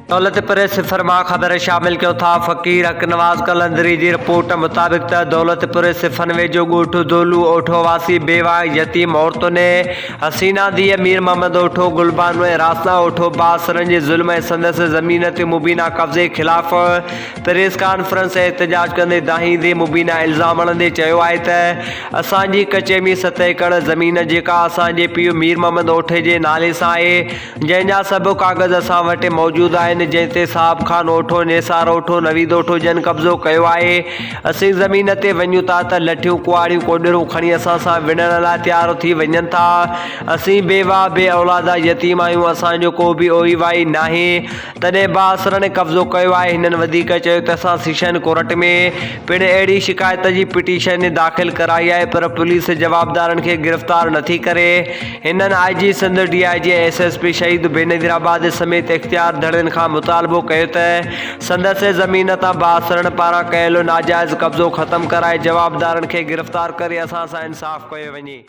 دولت پريس صفر مان خبر شامل ڪيون ٿا فقير حق نواز قلندري جي رپورٽ مطابق ته دولت پريس صفن ويجهو ڳوٺ دولو اوٺو واسي بيواهه يتيم عورتن حسينا ڌيء مير محمد اوٺو گلبانو ۽ راسنا اوٺو بااثرن جي ظلم ۽ سندس زمين تي مبينا قبضي خلاف پريس ڪانفرنس ۽ احتجاج ڪندي دانهيندي مبينا الزام هڻندي چيو آهي ته اسان جي ڪچي ۾ ست ايڪڙ زمين جيڪا اسان جي پيء مير محمد اوٺي جي نالي سان آهي جنهن جا سڀ ڪاغذ اسان وٽ موجود آهن، جنهن تي صاحب خان اوٺو، نيسار اوٺو، نويد اوٺو جن قبضو ڪيو آهي. اسين زمين تي وڃون ٿا ته لٺيون، ڪهاڙيون، ڪوڏرون کڻي اسان سان وڙهڻ لاء تيار ٿي وڃن ٿا. اسين بيواهه، بي اولادا، يتيم آهيون، اسان جو ڪو به اوئي وائي ناهي. تڏهن بااثرن قبضو ڪيو آهي. هنن وڌيڪ چيو ته اسان سيشن ڪورٽ ۾ پڻ اهڙي شڪايت جي پٽيشن داخل ڪرائي آهي پر پوليس جوابدارن کي گرفتار نٿي ڪري. هنن I G Sindh, D I G ۽ S S P Shaheed Benazirabad سميت اختيار ڌڻين کان مطالبو ڪيو ته سندس زمين تان بااثرن پاران ڪيل ناجائز قبضو ختم ڪرائي جوابدارن کي گرفتار ڪري اسان سان انصاف ڪيو وڃي.